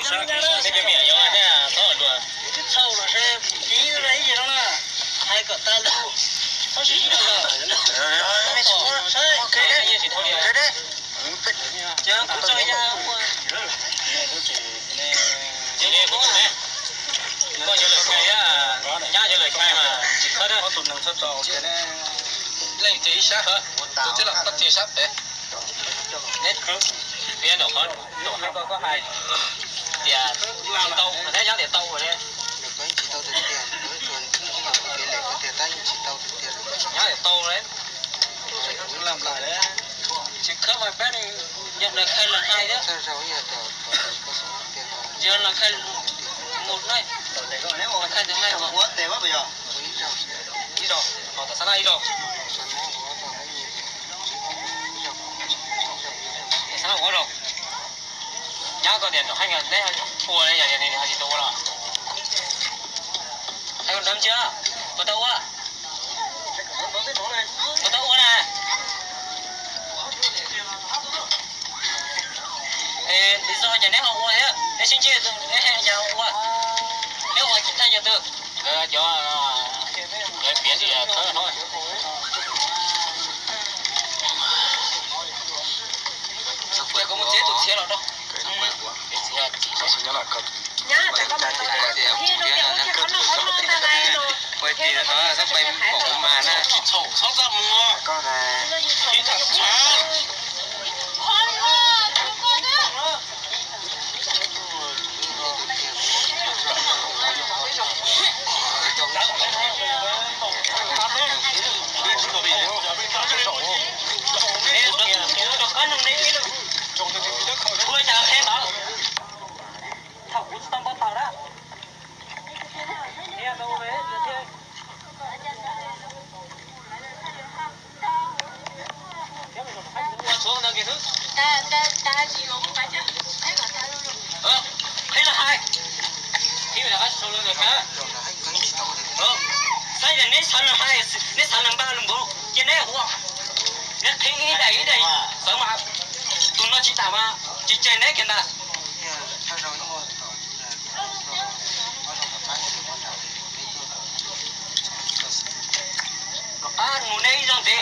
Txhob dua, hais kom tas lus, txhob sib hlub los. Ces kuv tso ya ua. Ces li, koj cov lawm khai, nyab cov lawm khai mas tsis khawb. Leej twg ib sab, tus tij laug koj tij sab pem. Neb khwv piav nraum qhov, nraum qhov koj, koj hais tias tsis tau, thiab nyob tias tau li. Nyob tias tau li. Tsis khawb mas peb yog lawv khai lawv hais thiab. Yog lawv khai mus na, lawv khai tus hais. Ib zaug, tom xab nab ib zaug. Tom xab nab ua zaug. Nyab koj tias neb ua li yog tias nws ho tsis tau ua los. Hais kom nrov ntsia, puas tau ua? Puas tau ua na? Li zog ces neb ho ua thiab, neb sib ntsib neb hais cas ua, neb ua tsis tau yog twg. Nkawd cov, nkawd piav tias khawb no. Ces kuv mus txiav tus txiav los rau. Tsis txhob txaj muag. Thaum kuv tsis tau npau taws na. Qhib los hais. Saib tias neb xav los hais, neb xav los npaj los npaum ces neb ua. Neb qhib ib daim ib daim xwb mas, tus no tsis tas mas tsis tseg neb kiag ntag. Rov qab mus neb ib zaug ntxiv.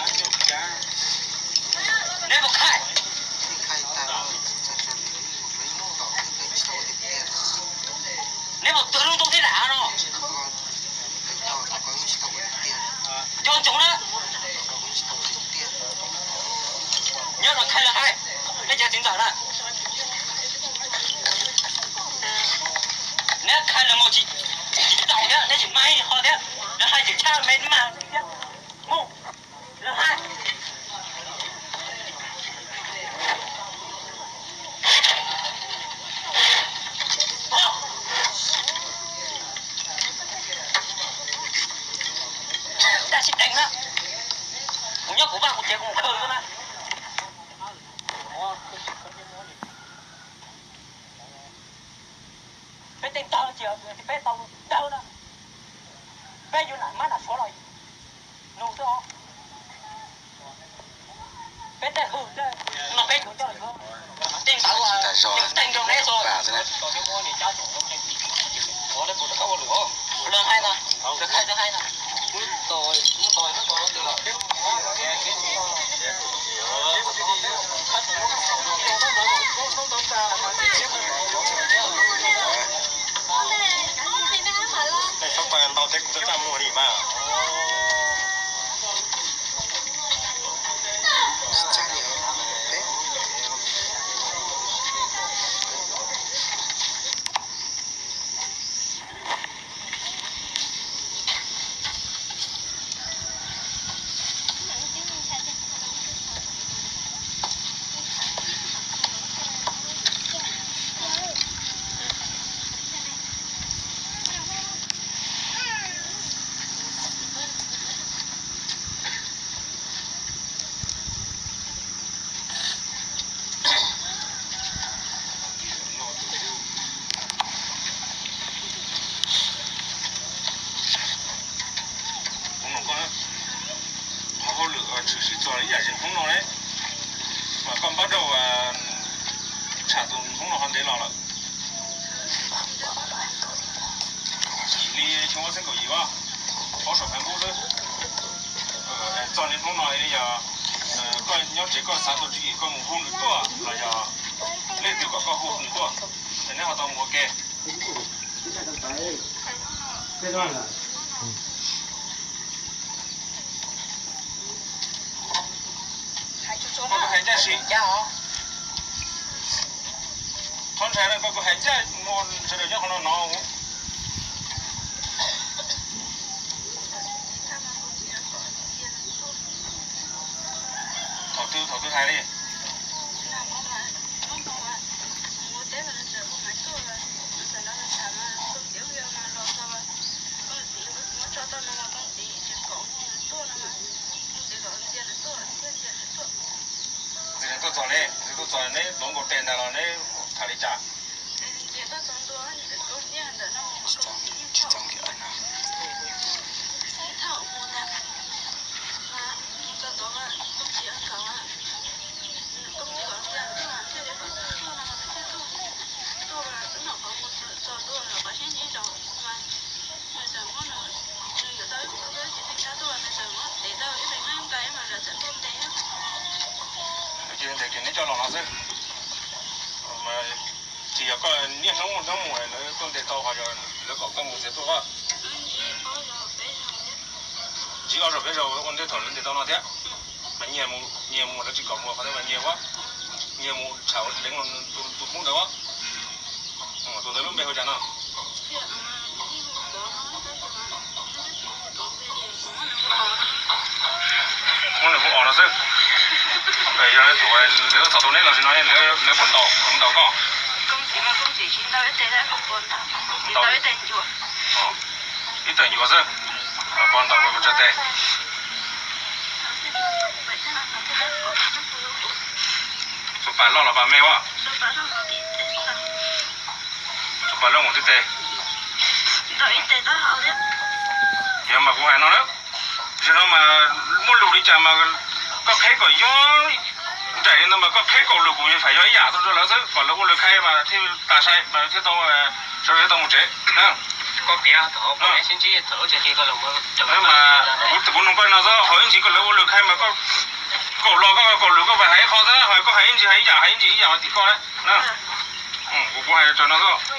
Neb puas khaij? Neb puas tuag lub ntuj thiab daim av no? Nco ntsoov na. Nyob no khaij los hais, neb cov txiv ntxawm na. Neb khaij los mus tsis tau thiab, neb tsis mag ib qho thiab, lawv hais tsis tshaj me mas thiab. Mus, lawv hais. Dab tsi deev na. Kuv nyob kuv vaj kuv tsev kuv mus khaws xwb na. Peb teej tog tsis peb tau dawb na. Peb yuav nam mab nam suav los nug xwb os. Peb tej hwm tej no peb yuav coj los yuav. Tej ntawd teej rau neb xwb. Lawv hais no, lawv hais no. Txhob ntau thiab kuv txaj muag li mas. Los lawm. Yim hli xyoo ob txhiab kaum yim os, ob saum Phaj Npub xwb. Txog niaj hnub no yog koj nyob tsev koj xav tuaj tswv yim koj mus hu nws tuaj los yog leej twg kom koj hu nws tuaj, es neb ho tau mus ua ke. Koj kuj hais ncaj si. Qhov ntshai no koj kuj hais ncaj, muaj sawv daws nyob qhov no no. Thaum twg thaum twg hais li? Ntxim li tuaj txog li, ntxim li tuaj txog neb tuav nkaus tes ntag los neb tham li cas? Ces neb coj los no xwb. Tsis yog koj niaj hnub hnub mus lawv tuaj ntes tau, ho yog lawv kom koj mus txiav tuaj os. Ntsib ob zaug peb zaug ua ntej thaum lawv ntes tau no thiab. Mas nyias mus, nyias mus lawv tsis kom mus qhov thiab mas nyias ua, nyias mus tsham deev tus Hmoob ntawd ua. Tus ntawd lub npe hu cas no? Muab nws hu Os no xwb. Yog lawv txhom tus neb los sis no lawv puas ntaus, puas ntaus koj? Ntaus ib tawm ncuav xwb. Puas ntaus puas tsawg tes? Tus pas loj los pas me ua? Tus pas loj mus tib tes. Yog mas kuv hais no na, zaum no mas muaj lus li cas mas koj qheb kom yog nraim li ntawd mas koj qheb kom lus kuv fam yog ib yam rau lawv xwb, kom lawv ua lawv khai mas thiaj tas sai mas thiaj tau, sawv daws thiaj tau mus tsev. Mas kuv nug koj no xwb, ho ib ntsis koj lawv ua lawv khai mas koj kaum los koj kaum lus koj fam hais ib qho xwb, ho koj hais ib ntsis hais ib yam hais ib ntsis ib yam tim koj na. Kuv kuv hais rau no xwb.